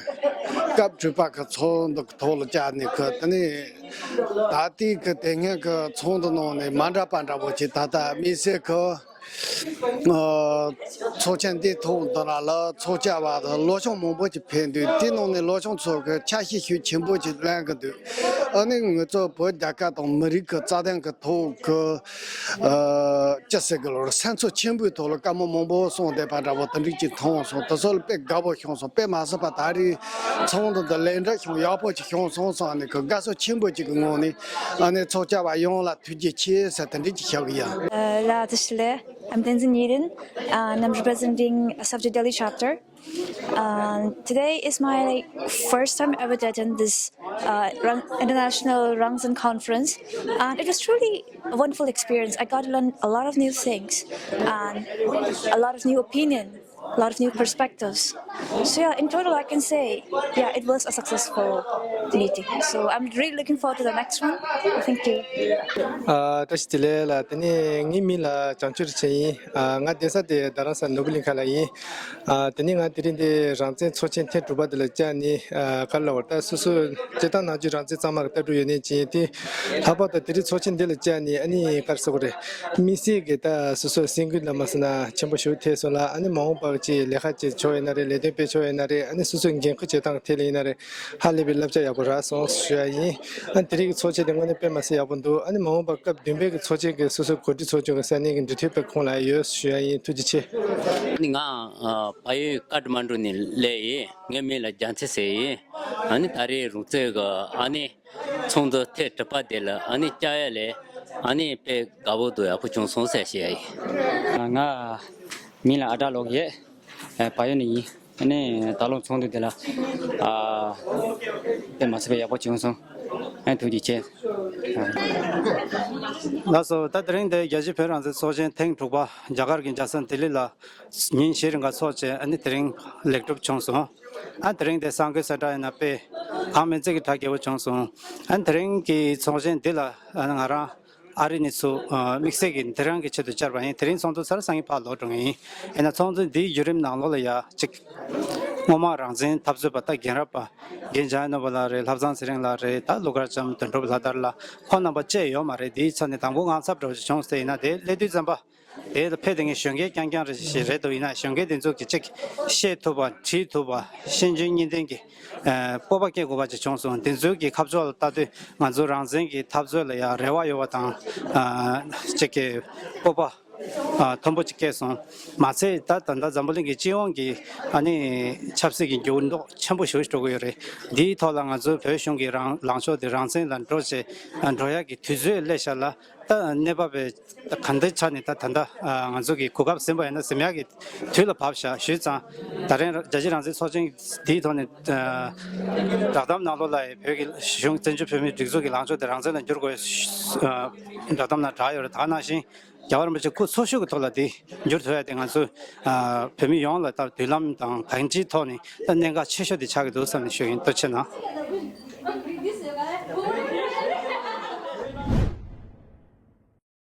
སྐབས་དྲུག་པ་གི་ཚོགས་འདུ་གི་ཐོག་ལ་བཅར་ནས་གི། དེ་ནས་ད་ལྟའི་གི་དེ་སྔའི་གི་ཚོགས་འདུ་ནང་ནས་མ་འདྲ་པ་འདྲ་བོ་ཅིག་ད་ལྟ་དམིགས་བསལ་གི་ཚོགས་ཆེན་འདིའི་ཐོག་འདི་ལ་ལ་ཚོགས་བཅར་བ་དང་ལོ་ཆུང་མང་པོ་ཅིག་ཕེབས་འདུག་དེའི་ནང་ནས་ལོ་ཆུང་ཚོ་གི་ཆ་ཤས་ཤུགས་ཆེན་པོ་ཅིག་ལེན་གི་འདུག་ཨ་ནི་ང་ཚོ་བོད་རྒྱལ་ཁབ་དང་མི་རིགས་ཀྱི་རྩ་དོན་གྱི་ཐོག་གི་ཅི་ཟེར་གི་ལོར་སེམས་ཚོར་ཆེན་པོའི་ཐོག་ལ་བཀའ་མོལ་མང་པོ་གསུངས་བསྡད་པ་འདྲ་བོ་དེ་འདྲ་ཅིག་མཐོང་སོང་། དེ་ཚོ་ལ་དཔེ་དགའ་པོ་བྱུང་སོང་། དཔེ་མ་སྲིད་པ་ད་རེས་ཚོགས་འདུ་འདི་ལས་འདྲ་བྱུང་ཡག་པོ་ཅིག་བྱུང་སོང་སོང་། ཨ་ནི་གི་དགའ་ཚོར་ཆེན་པོ་ཅིག་གི་ངང་ནས་ཨ་ནི་ཚོགས་བཅར་བ་ཡོངས་ལ་ཐུགས་རྗེ་ཆེ་ཟེར་དེ་འདྲ་ཅིག་ཞུ་གི་ཡིན། Uh, Laa Tashile, I'm Tenzin Yirin, and I'm representing Subject Delhi chapter. Um, today is my, like, first time ever to attend this uh, Rang- international Rangzen conference, and it was truly a wonderful experience. I got to learn a lot of new things and a lot of new opinion, a lot of new perspectives. So yeah, in total, I can say, yeah, it was a successful meeting. So I'm really looking forward to the next one. Thank you. ཨ། བཀྲ་ཤིས་བདེ་ལེགས་ལ། དེ་ནས་ངའི་མིང་ལ་བྱང་ཆུབ་རིན་ཆེན་ཡིན། ཨ། ང་བསྡད་ས་དེ་རྡ་རམ་ས་ནོར་བུ་གླིང་ཁ་ལ་ཡིན། ཨ། དེ་ནས་ང་དེ་རིང་འདི་རང་བཙན་ཚོགས་ཆེན་ཐེངས་དྲུག་པ་འདི་ལ་བཅར་ནས། ཨ། ག་རེ་ལབ་དགོས་རེད། ད་སོ་སོ་སྤྱིར་བཏང་ནང་ཆོས་རང་བཙན་གཙང་མ་གི་ལྟ་གྲུབ་ཡོད་མཁན་ཅིག་ཡིན། དེ་ལྷག་པར་དུ་དེ་རིང་ཚོགས་ཆེན་འདི་ལ་བཅར་ནས་ཨ་ནི་ག་རེ་ཟེར་དགོས་རེད། དམིགས་བསལ་གྱི་ད་སོ་སོ་སེམས་འགུལ་ལ་མ་སོང་ན་ཆེན་པོ་ཞིག་ཐེབས་སོང་ལ། ཨ་ནི་མ་འོངས་པ་ཅིག་ལས་ཀ་བྱེད་ཕྱོགས་ཡིན་ན་རེད། ལས་དོན་སྤེལ་ཕྱོགས་ཡིན་ན་རེད། ཨ་ནི་སོ་སོའི་འགན་ཁུར་བྱེད་སྟངས་ཐད་ལ་ཡིན་ན་རེད། ཧ་ལས་པའི་བསླབ་བྱ་ཡག་པོ་རག་སོང་ཞུ་ཡ་ཡིན། ཨ་ནི་དེ་རིང་གི་ཚོགས་ཆེན་དེ་དངོས་གནས་དཔེ་མ་སྲིད་ཡག་པོ་འདུག་ཨ་ནི་མ་འོངས་པ་སྐབས་བདུན་པའི་གི་ཚོགས་ཆེན་གི་སོ་སོའི་གོ་སྒྲིག་ཚོགས་ཆུང་གི་ས་གནས་ཀྱི་འབྲེལ་མཐུད་པའི་ཁོངས་ལ་ཡོད་ཞུ་ཡ་ཡིན། ཐུགས་རྗེ་ཆེ། ཨ་ནི་ང་ཨ་བལ་ཡུལ་ཀ་ཏ་མན་གྲུ་ནས་སླེབས་ཡིན། ངའི་མིང་ལ་རྒྱལ་མཚན་ཟེར་ཡིན། ཨ་ནི་ད་རེས་རང་བཙན་གི་ཨ་ནི་ཚོགས་འདུ་ཐེངས་དྲུག་པ་དེ་ལ་ཨ་ནི་བཅར་ཡ་ལས་ཨ་ནི་དཔེ་དགའ་པོ་འདུག་ཡག་པོ་བྱུང་སོང་ཟེར་བཤད་ཡ་ཡིན། ང་མིང་ལ་ཨ་གྲགས་ལོག་ཡོད། ཨ། བལ་ཡུལ་ནས་ཡིན། ཨ་ནི་ད་ལོ་ཚོགས་འདུ་དེ་ལ་ཨ་དཔེ་མ་སྲིད་པའི་ཡག་པོ་བྱུང་སོང་། ཨ། ཐུགས་རྗེ་ཆེ། ལགས་སོ། ད་དེ་རིང་འདི་རྒྱལ་སྤྱིའི་བོད་རང་བཙན་ཚོགས་ཆེན་ཐེངས་དྲུག་པ་རྒྱ་གར་གྱི་རྒྱལ་ས་ལྡི་ལི་ལ་ཉིན་བཞི་རིང་ག་ཚོགས་བྱས། ཨ་ནི་དེ་རིང་ལེགས་གྲུབ་བྱུང་སོང་། ཨ། དེ་རིང་དེ་གསར་འགོད་གསལ་བསྒྲགས་ཡིན་ན་དཔེ་གང་མིན་ཚད་ཀྱི་གྲ་རྒྱས་པོ་བྱུང་སོང་། ཨ། དེ་རིང་གི་ཚོགས་ཆེན་འདི་ལ་ཨ་ང་རང་ཨ་རི་ནས་ཚུར་ཨ་དམིགས་བསལ་གྱིས་དེ་རིང་གི་ཆེད་དུ་བཅར་བ་ཡིན། དེ་རིང་ཚོགས་འདུ་ཚར་སང་ཉིན་ཕར་ལོག་འགྲོ་ངེས་ཡིན། ཡིན་ན་ཚོགས་འདུ་འདིའི་བརྒྱུད་རིམ་ནང་ལོགས་ལ་ཡ་གཅིག་སྔོན་མ་རང་བཙན་འཐབ་རྩོད་པ་ད་རྒན་རབས་པ་རྒན་འཇམ་དབྱངས་ནོར་བུ་ལགས་རེད། ལྷ་བཟང་ཚེ་རིང་ལགས་རེད། ད་ཀླུ་མཁར་བྱམས་དོན་གྲུབ་ལྷ་དར་ལགས། ཁོང་རྣམ་པ་བཅས་ཡོད་མ་རེད། དེའི་ཆ་ནས་དང་པོ་དངངས་འཚབ་འདྲ་བོ་ཞིག་བྱུང་སྟེ། ཡིན་ན་དེ་སླེབས་དུས་ཙམ་པ་དེ་ལ་ཕེབས་བསྡད་མཁན་གཞོན་སྐྱེས་རྐྱང་རྐྱང་རེ་ཞིག་རེད་འདུག་ཡིན་ན་གཞོན་སྐྱེས་དེ་ཚོ་གིས་གཅིག་བཤད་ཐུབ་པ། བྲིས་ཐུབ་པ། ཤེས་འཇོན་གཉིས་ལྡན་གྱི་ཨ་སྤོབས་པ་སྐྱེ་དགོས་པ་ཅིག་བྱུང་སོང་། དེ་ཚོའི་གི་ཁ་ཕྱོགས་ལ་ལྟ་དུས་ང་ཚོ་རང་བཙན་གྱི་འཐབ་རྩོད་ལ་ཡང་རེ་བ་ཡོད་པ་དང་། ཨ་གཅིག་གི་སྤོབས་པ་ཨ་མཐོན་པོ་ཅིག་སྐྱེས་སོང་། མ་ཚད་ད་ད་ལྟ་འཛམ་བུ་གླིང་གི་སྤྱི་ཡོངས་ཀྱི་ཨ་ནི་ཆབ་སྲིད་ཀྱི་འགྱུར་ལྡོག་ཆེན་པོ་ཞིག་འགྲོ་གི་ཡོད་རེད། འདིའི་ཐོག་ལ་ང་ཚོའི་བོད་གཞུང་གི་རང་ལངས་ཕྱོགས་དེ་རང་བཙན་ལ་འགྲོ་བྱེད་འགྲོ་ཡག་གི་དུས་ཚོད་སླེབས་ཤག་ལ། ད་གནས་བབ་ད་ག་འདྲའི་ཆ་ནས་ད་ད་ལྟ་ང་ཚོ་གི་གོ་སྐབས་ཟིན་པ་ཡིན་ན་ཟིན་ཡག་གི་དུས་ལ་བབས་ཤག་ཞུས་ཙང་། ད་རིང་རྒྱལ་སྤྱིའི་རང་བཙན་ཚོགས་ཆེན་འདིའི་ཐོག་ནས་བསྒྲགས་གཏམ་ནང་ལོགས་ལ་བོད་ཀྱི་གཞུང་བཙན་བྱོལ་བོད་མིའི་སྒྲིག་འཛུགས་ཀྱི་ལངས་ཕྱོགས་དེ་རང་བཙན་ལ་འགྱུར་དགོས་བསྒྲགས་གཏམ་ནང་བསྒྲགས་ཡོད་རེད། ད་ག་ནང་བཞིན་རྒྱལ་བ་རིན་པོ་ཆེ་སྐུ་འཚོ་བཞུགས་ཀྱི་ཐོག་ལ་དེ་འགྱུར་ཐུབ་ཡ་དེ་ང་ཚོ་བོད་མི་ཡོངས་ལ་ད་མདུན་ལམ་དང་གང་ཅིའི་ཐོག་ནས་ད་གནད་འགག་ཆེ་ཤོས་དེ་ཆགས་ཀྱི་འདུག་བསམ་ནས་ཞུ་ཡིན། ཐུགས་རྗེ་གནང་།